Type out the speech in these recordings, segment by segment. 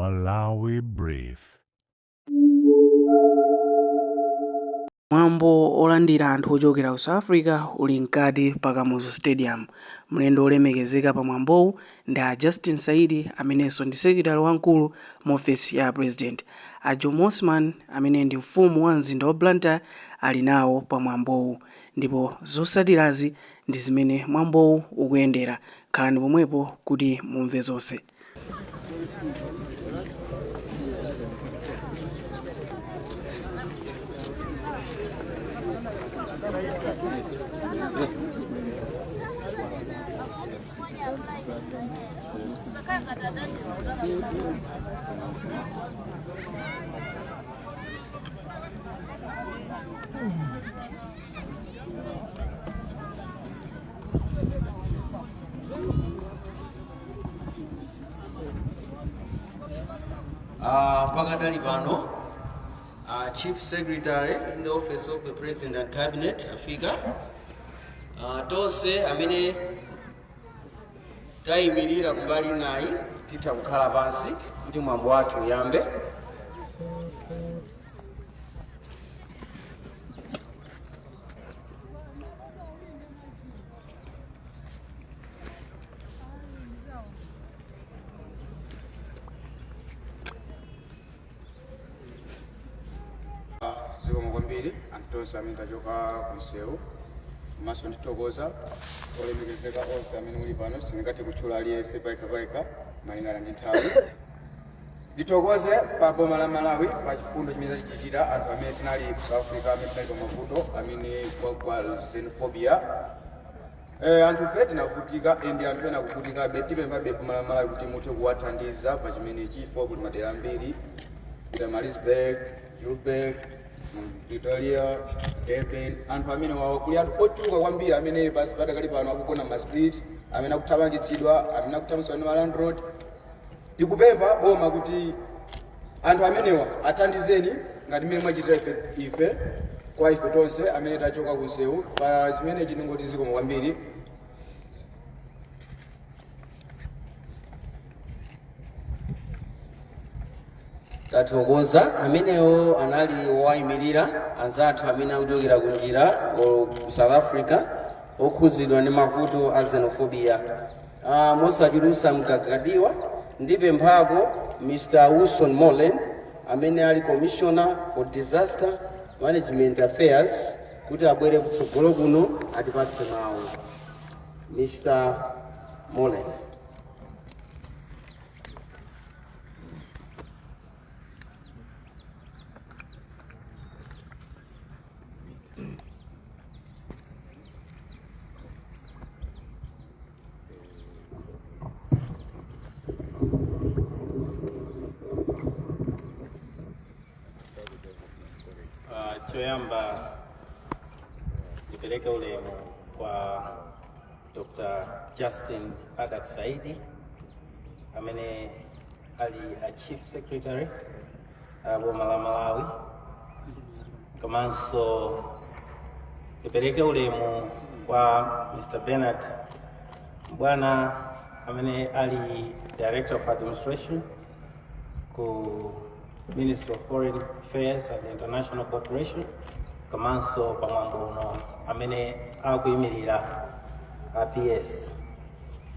Malawi Brief. Mwambo olandira anthu ochokera ku South Africa uli mkati pa Kamuzu Stadium. Mlendo olemekezeka pa mwambowu ndi a Justin Saidi, amenenso ndi secretary wamkulu mu ofesi ya President. A Jomo Osman, amene ndi mfumu wa mzinda wa Blantyre, ali nawo pa mwambowu, ndipo zotsatirazi ndi zimene mwambowu ukuyendera. Khalani pomwepo kuti mumve zonse. Pakadali pano Chief Secretary in the Office of the President and Cabinet afika. Tonse amene tayimirira kumbali nayi titha kukhala pansi kuti mwambo wathu uyambe. Zikomo kwambiri anthu tonse amene tachoka kumsewu, komanso ndithokoza olemekezeka onse amene muli pano. Sindingathe kutchula aliyense payekha payekha malingana ndi nthawi. Ndithokoze pa boma la Malawi pa chifundo chimene chachichita anthu amene tinali ku South Africa, amene tinali pa mavuto amene kwagwa xenophobia. Anthu ife tinavutika and anthu ena akuvutikabe. Tipemphabe boma la Malawi kuti muthe kuwathandiza pa chimenechi, chifukwa kuli madera ambiri, Pietermaritzburg, Joburg, Pretoria, Durban, anthu amene wawa kuli anthu ochuluka kwambiri amene basi padakali pano akugona ma street, amene akuthamangitsidwa, amene akuthamangitsidwa ndi ma landlord. Tikupempha boma kuti anthu amenewa athandizeni ngati mmene mwachitira ife kwa ife tonse amene tachoka kunsewu. Pa zimenechi ndingoti zikomo kwambiri. Tathokoza. Amenewo anali wowayimirira anzathu amene akuchokera kunjira ku South Africa okhuzidwa ndi mavuto a xenophobia. Mosachulutsa mkagadiwa, ndipemphako Mr Wilson Mollen, amene ali Commissioner for Disaster Management Affairs, kuti abwere kutsogolo kuno atipatse mawu. Mr Mollen. Choyamba ndipereke ulemu kwa Dr. Justin Adack Saidi, amene ali a Chief Secretary a boma la Malawi, komanso ndipereke ulemu kwa Mr. Bernard Bwana, amene ali Director of Administration ku Ministry of Foreign Affairs and International Cooperation, komanso pamwambo uno amene akuyimirira a PS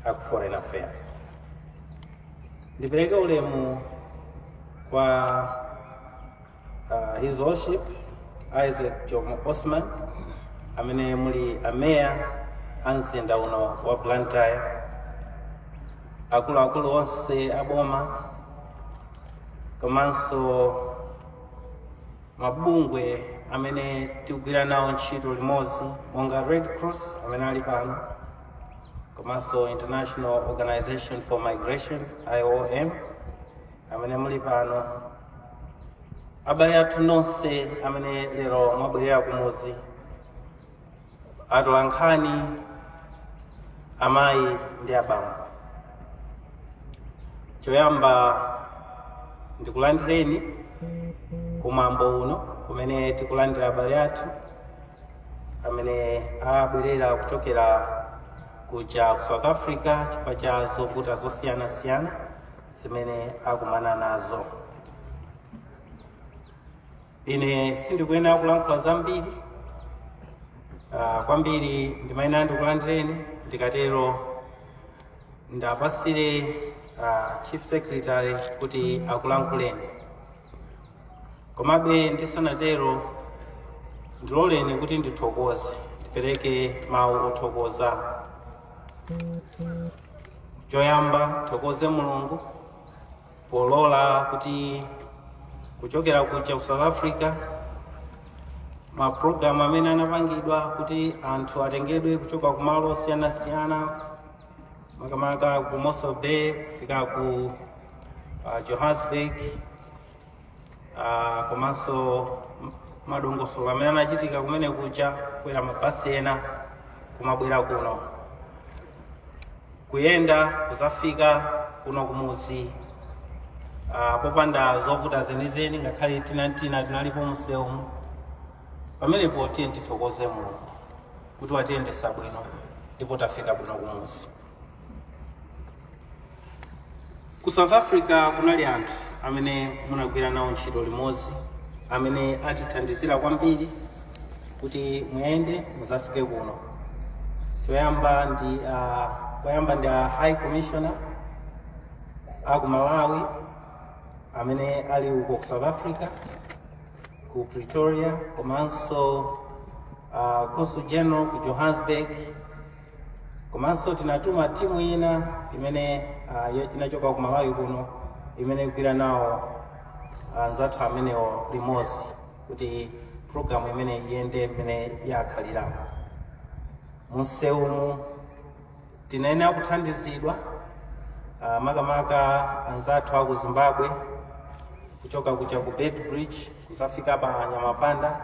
aku Foreign Affairs. Ndipereke ulemu kwa His Worship Isaac Jomo Osman, amene muli ameya a mzinda uno wa Blantyre, akuluakulu onse a boma, komanso mabungwe amene tikugwira nawo ntchito limodzi monga Red Cross amene ali pano, komanso International Organization for Migration, IOM, amene muli pano, abale athu nonse amene lero mwabwerera kumudzi, atolankhani, amayi ndi abambo, choyamba ndikulandireni kumwambo uno kumene tikulandira abale athu amene abwerera kuchokera kuja ku South Africa chifukwa cha zovuta zosiyanasiyana. zimene akumana nazo. Ine sindikuyenera kulankhula zambiri kwambiri, ndimayenera ndikulandireni. Ndikatero ndapasire Chief Secretary kuti akulankhuleni. Komabe ndisanatero, ndiloleni kuti ndithokoze, ndipereke mawu othokoza. Choyamba, thokoze Mulungu polola kuti kuchokera kuja ku South Africa, mapulogalamu amene anapangidwa kuti anthu atengedwe kuchoka kumalo osiyanasiyana, makamaka ku Mossel Bay kufika ku Johannesburg, komanso madongosolo amene anachitika kumene kuja, kukwera mabasi ena kumabwera kuno, kuyenda kuzafika kuno kumuzi popanda zovuta zenizeni, ngakhale tina tinalipo msewumu. Pamenepo tiye tithokoze Mulungu kuti watiyendesa bwino ndipo tafika bwino kumuzi. Ku South Africa kunali anthu amene munagwira nawo ntchito limodzi, amene atithandizira kwambiri kuti muyende muzafike kuno. Choyamba ndi koyamba ndi a High Commissioner aku Malawi amene ali uko ku South Africa, ku Pretoria, komanso Consul General ku Johannesburg. Komanso tinatuma timu ina imene inachoka ku Malawi kuno, imene igwira nawo anzathu amenewo limodzi kuti programu imene iyende imene yakhaliramo. Munsewumu tinayenera kuthandizidwa, makamaka anzathu aku Zimbabwe, kuchoka kuja ku Beitbridge kuzafika pa Nyamapanda,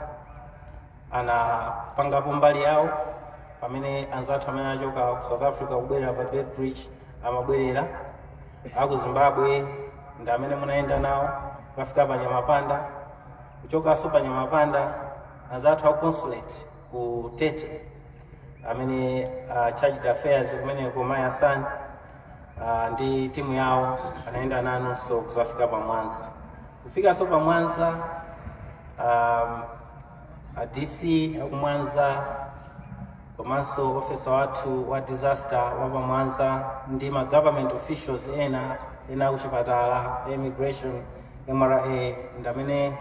anapangapo mbali yawo, pamene anzathu amene anachoka ku South Africa kubwerera pa Beitbridge amabwerera. Aku Zimbabwe ndi amene munayenda nawo kukafika pa Nyamapanda. Kuchokanso pa Nyamapanda, anzathu a consulate ku Tete, amene chargé d'affaires kumeneko, Maya San, ndi timu yawo, anayenda nanunso kuzafika pa Mwanza. Kufikanso pa Mwanza, a DC akumwanza komanso officer wathu wa disaster wa pa Mwanza ndi ma government officials ena ena akuchipatala, immigration, MRA, ndi amene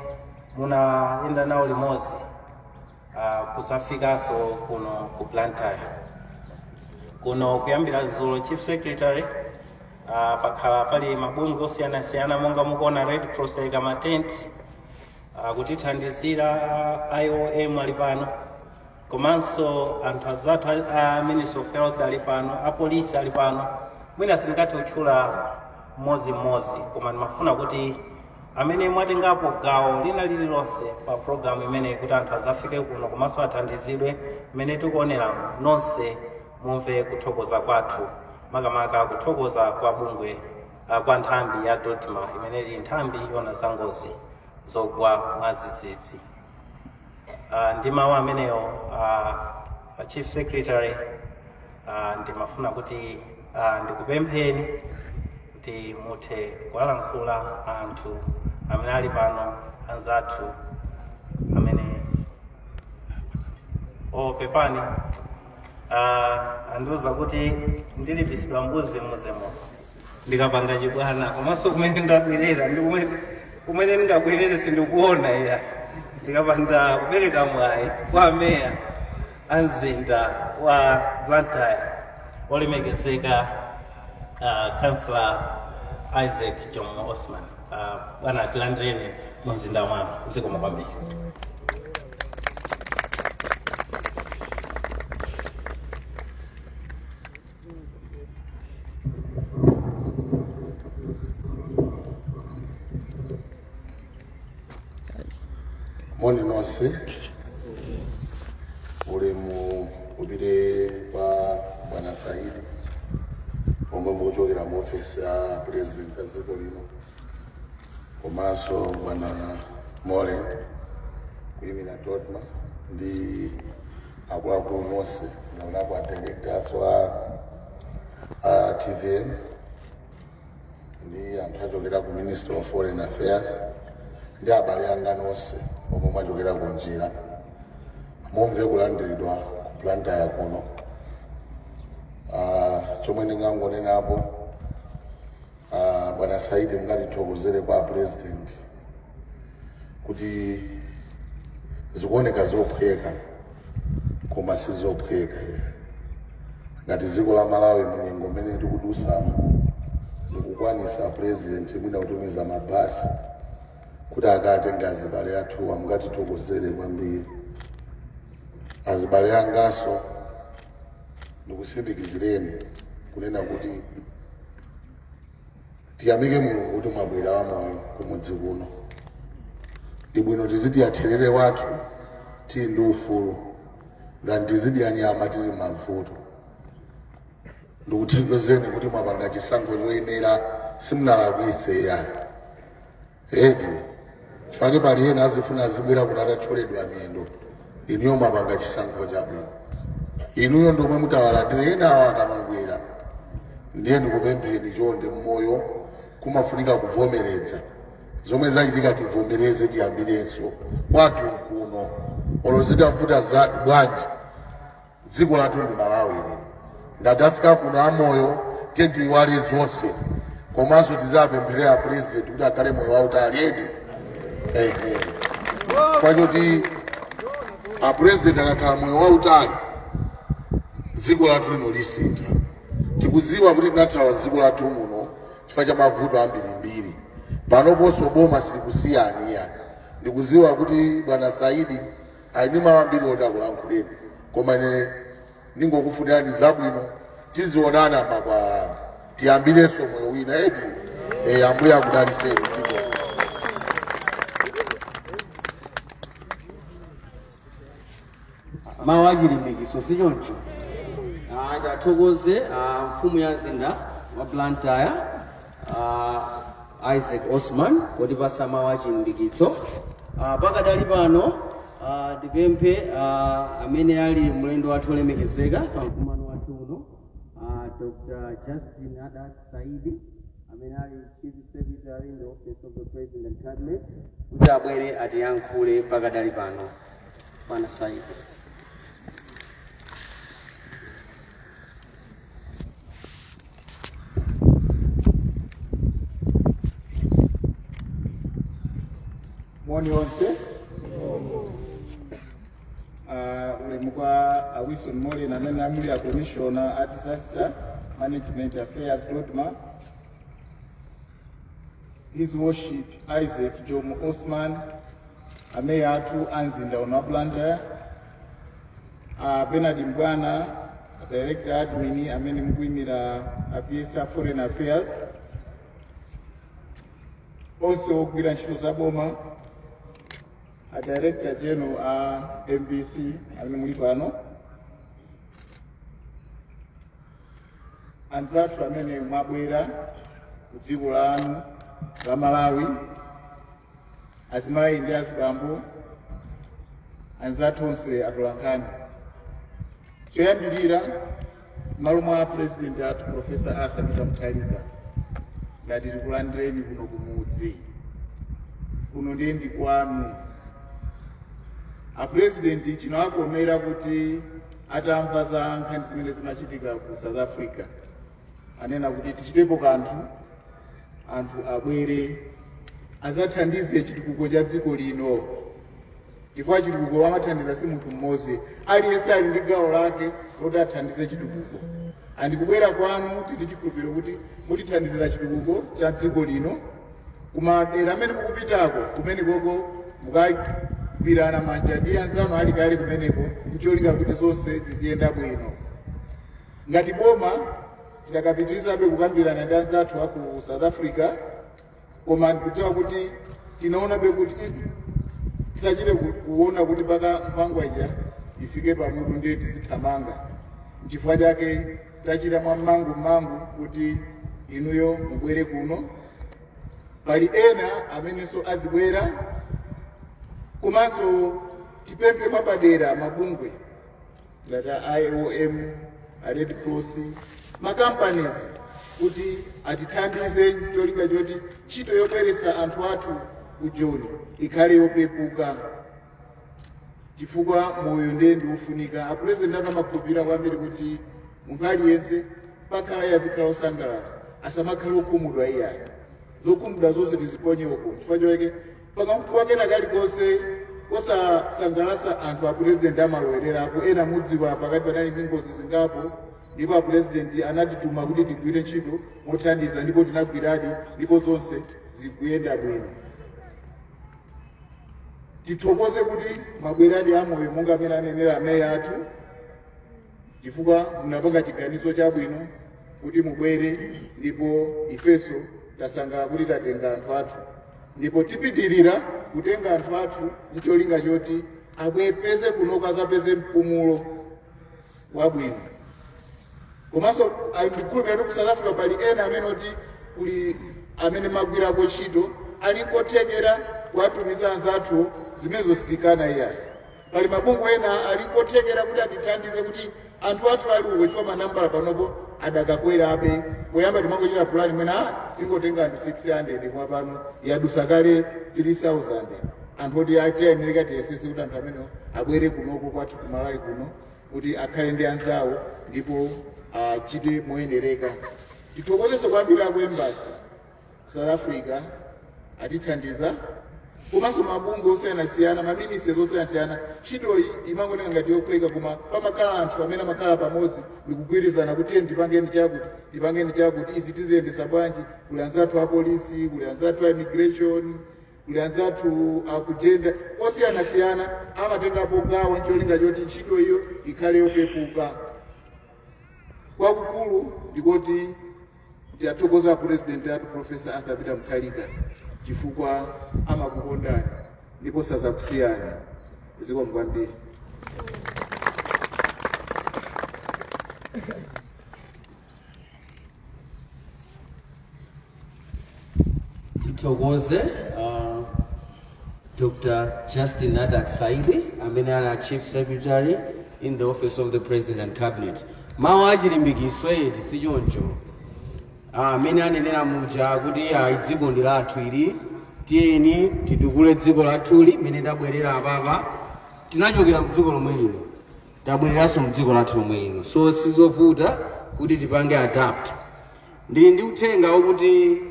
munayenda nawo limodzi kuzafikanso kuno ku Blantyre kuno. Kuyambira dzulo, Chief Secretary, pakhala pali mabungwe osiyanasiyana, monga mukuona Red Cross ayika matenti kutithandizira, IOM ali pano, komanso anthu azathu a Ministry of Health ali pano, apolisi ali pano. Mwina sindingathe kutchula mmodzimmodzi, koma ndimafuna kuti amene mwatengapo gawo lina lililonse pa programu imeneyi kuti anthu azafike kuno komanso athandizidwe mmene tikuoneramo, nonse mumve kuthokoza kwathu, makamaka kuthokoza kwa bungwe, kwa nthambi ya DoDMA, imene ili nthambi yona za ngozi zogwa mwadzidzidzi. Ndi mawu amenewo, Chief Secretary, ndimafuna kuti ndikupempheni kuti muthe kuwalankhula anthu amene ali pano, anzathu amene o pepani, andiuza kuti ndilipisidwa mbuzi muzemo ndikapanga chibwana, komanso kumene ndabwerera ndi kumene ndingabwerere sindikuona iya ndikapanda kupereka mwayi kwa meya a mzinda wa Blantyre, olemekezeka Councillor Isaac Jomo Osman. Bwana, tilandireni mu mzinda mwanu. Zikomo kwambiri. Moni nonse. Ulemu upite kwa Bwana Saidi omwe mukuchokera mu ofesi ya President a dziko lino, komanso Bwana Molen kuyimira DoDMA, ndi akuluakulu nonse. Ndaonapo a directors a TVM. Ndi anthu achokera ku Ministry of Foreign Affairs ndi abale anga nonse omwe mwachokera ku njira, mumve kulandiridwa ku Blantyre kuno. Chomwe ndingangonenapo, bwana Saidi, mungatithokozere kwa President kuti zikuoneka zophweka koma sizophweka. Ngati dziko la Malawi, munyengo mmene tikudusamo, ndikukwanisa President mwina kutumiza mabasi kuti akatenga azibale athuwa, mungatithokozere kwambiri. Azibale angaso, ndikusimikizireni kunena kuti tiyamike Mulungu kuti mwabwera wamoyo kumudzi kuno. Ndi bwino tizidya therere wathu tili ndi ufulu than tizidya nyama tili mavuto. Ndikuthokozeni kuti mwapanga chisankho choyenera, simunalakwitse yayi, eti? Chifukwa pali ena azifuna azibwera kuno atathyoledwa miyendo. Inuyo mwapanga chisankho chabwino. Inuyo ndomwe mutawalandire ena awo akamabwera. Ndiye ndikupempheni chonde, mmoyo kumafunika kuvomeredza zomwe zachitika. Tivomereze, tiyambirenso. Kwathu kuno, olo zitavuta za bwanji, dziko lathu ndi Malawi lino. Ngati afika kuno amoyo, tiye tiyiwale zonse, komanso tizapempherera President kuti akhale moyo wautali, eti? Ehe, kwachoti a President akakhala moyo wautali, dziko lathu lino lisintha. Tikudziwa kuti tinathawa dziko lathu muno chifukwa cha mavuto ambirimbiri. Panoponso boma silikusiyaniya. Ndikudziwa kuti bwana Saidi ali ndi mawu ambiri oti akulankhuleni, koma ine ndingokufunirani zabwino. Tizionana makwalala, tiyambirenso moyo wina, eti? Ambuye akudaliseni dziko. Mawu achilimbikitso, si choncho? Tathokoze mfumu ya mzinda wa Blantyre, Isaac Osman, kutipasa mawu achilimbikitso. Pakadali pano ndipemphe amene ali mlendo wathu olemekezeka pa mkumano wathu uno, Dr Justin Adack Saidi, amene ali Chief Secretary in the Office of the President and Cabinet, kuti abwere atiyankhule pakadali pano. Bwana Saidi. Moni onse. Ulemu kwa Wilson Molen amene amuli a Commissioner a Disaster Management Affairs, DoDMA, His Worship Isaac Jomo Osman, ameya athu a mzinda uno wa Blantyre, Bernard Mbwana, Director Admin amene mukuyimira a PS Foreign Affairs, onse ogwira ntchito za boma, a Director General a MBC amene muli pano, anzathu amene mwabwera ku dziko lanu la Malawi, azimayi ndi azibambo, anzathu onse atolankhani, choyambirira, m'malo mwa President athu Professor Arthur Peter Mutharika, ngati tikulandireni kuno kumudzi kuno, ndiye ndi kwanu. A President chinawakomera kuti atamva za nkhani zimene zimachitika ku South Africa, anena kuti tichitepo kanthu, anthu abwere azathandize chitukuko cha dziko lino, chifukwa chitukuko amathandiza si munthu mmodzi, aliyense ali ndi gawo lake loti athandize chitukuko. Andikubwera kwanu tili chikhulupiriro kuti mutithandizira chitukuko cha dziko lino. Kumadera amene mukupitako kumenekoko, mukagwirana manja ndi anzanu ali kale kumeneko ncholinga kuti zonse ziziyenda bwino. Ngati boma tidakapitirizabe kukambirana ndi anzathu aku South Africa, koma ndikudziwa kuti tinaonabe kuti tisachite kuona kuti mpaka nkhwangwa ija ifike pamutu ndiye tizithamanga. Nchifukwa chake tachita mwa mmangu kuti inuyo mubwere kuno. Pali ena amenenso azibwera, komanso tipemphe mwapadera mabungwe ngati a IOM, a Red Cross, ma companies. Kuti atithandize cholinga choti ntchito yobweretsa anthu athu ku Joni ikhale yopepuka, chifukwa moyo ndiye ndiufunika. Apurezidenti amakhulupirira kwambiri kuti munthu aliyense pakhala iye azikhala osangalala, asamakhale okhumudwa iyayi. Zokhumudwa zonse tiziponye uko. Chifukwa chake pakamkuwa kena kalikonse kosasangalatsa anthu, apurezidenti amalowererapo. Ena mudziwa, pakati panali ndi ngozi zingapo, ndipo apurezidenti anatituma kuti tigwire ntchito mothandiza, ndipo tinagwiradi, ndipo zonse zikuyenda bwino. Tithokoze kuti mwabweradi amoyo, monga amene anenera ameya athu, chifukwa munapanga chiganizo chabwino kuti mubwere, ndipo ifenso tasangalala kuti tatenga anthu athu, ndipo tipitirira kutenga anthu athu ncholinga choti abwepeze kunoko, azapeze mpumulo wabwino. Komanso ndikhulupirira kuti ku South Africa pali ena amene oti kuli amene magwirako ntchito, ali nkothekera kuwatumiza anzathu, zimenezo sitikana iyayi. Pali mabungwe ena ali nkothekera kuti atithandize kuti anthu athu ali uko, chifukwa manambala panopo adakakwerabe. Poyamba timangochita pulani mwene tingotenga anthu 600, koma pano yadusa kale 3000 anthu oti tiyenereka tiyesese kuti anthu amenewo abwere kunoko kwathu ku Malawi kuno kuti akhale ndi anzawo ndipo achite moyenereka. Tithokozenso kwambiri aku embassy South Africa, atithandiza, komanso mabungwe osiyanasiyana, ma ministries osiyanasiyana. Ntchitoyi imangoneka ngati yophweka, koma pamakhala anthu amene amakhala pamodzi ndikugwirizana kuti tiye tipangeni chakuti, tipangeni chakuti, izi tiziyendesa bwanji. Kuli anzathu a polisi, kuli anzathu a immigration, kuli anzathu aku gender, osiyanasiyana amatengapo gawo ncholinga choti ntchito iyo ikhale yopepuka. Kwakukulu ndikoti tiyathokoza president athu, Professor Arthur Peter Mutharika, chifukwa amakukondani ndipo sazakusiyani. Zikomo kwambiri. Tithokoze Dr Justin Adack Saidi, amene ali a Chief Secretary in the Office of the President and Cabinet. Mawu achilimbikiso eti, si choncho? Amene anenera muja kuti ayi, dziko ndi lathu ili, tiyeni titukule dziko lathuli. Mmene tabwerera apapa, tinachokera mdziko lomwe lino, tabwereranso mdziko lathu lomwe lino, so sizovuta kuti tipange adapt. Ndili ndi uthenga wokuti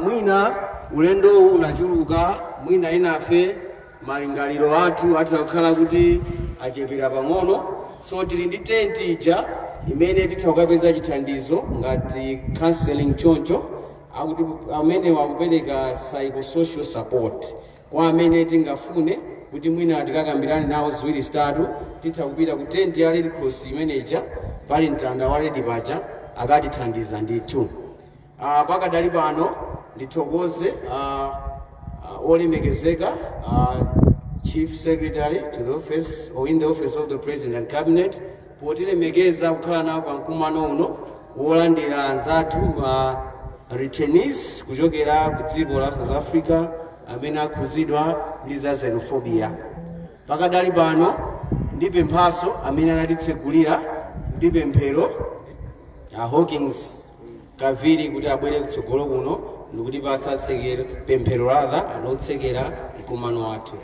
mwina ulendowu unachuluka, mwina inafe malingaliro athu atha kukhala kuti achepera pang'ono, so tili ndi tenti ija imene titha kukapeza chithandizo ngati counseling choncho, akuti amene wakupereka psychosocial support kwa amene tingafune kuti mwina tikakambirane nawo ziwiri zitatu. Titha kupita ku tenti ya Red Cross imeneja, pali mtanda wa red paja, akatithandiza ndithu. Pakadali pano ndithokoze olemekezeka Chief Secretary to the Office or in the Office of the President and Cabinet potilemekeza kukhala nawo pa mkumano uno wolandira anzathu ma returnees kuchokera ku dziko la South Africa amene akhuzidwa ndi za xenophobia. Pakadali pano ndipemphaso amene anatitsegulira ndi pemphero, a Hawkins Kaviri, kuti abwere kutsogolo kuno ndikuti pasatsekere pemphero latha lotsekera mkumano wathu.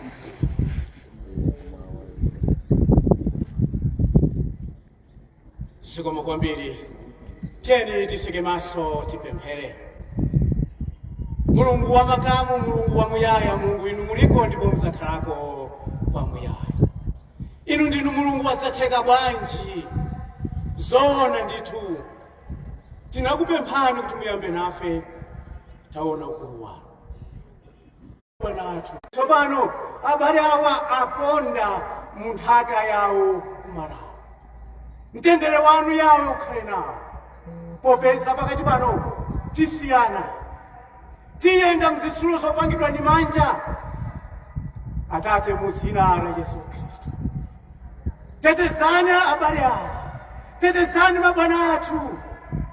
Zikomo kwambiri. Tiyeni titseke maso, tipemphere. Mulungu wa makamu, Mulungu wa muyaya, Mulungu inu muliko ndipo muzakhalako kwamuyaya. Inu ndinu Mulungu wazatheka bwanji. Zoona ndithu, tinakupemphani kuti muyambe nafe, taona ukulu wanu. Bwana athu, tsopano abale awa aponda mu nthaka yawo kumalawi. Mtendere wanu yawo ukhale nawo, popeza pakati pano tisiyana, tiyenda mzitsulo zopangidwa ndi manja. Atate, mu dzina la Yesu Khristu, tetezani abale awa, tetezani mabwana athu,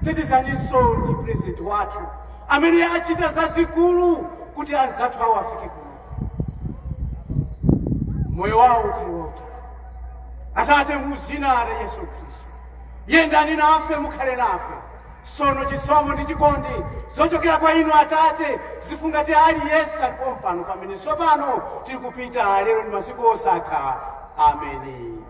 tetezaninso ndi purezidenti wathu amene achita zazikulu kuti anzathu awo afike kuno. Moyo wawo ukhale wautali. Atate, mu dzina la Yesu Khristu, yendani nafe, mukhale nafe. Sono chisomo ndi chikondi zochokera kwa inu Atate zifungate aliyense alipo pano pamene tsopano tiri kupita lero ndi masiku osatha. Ameni.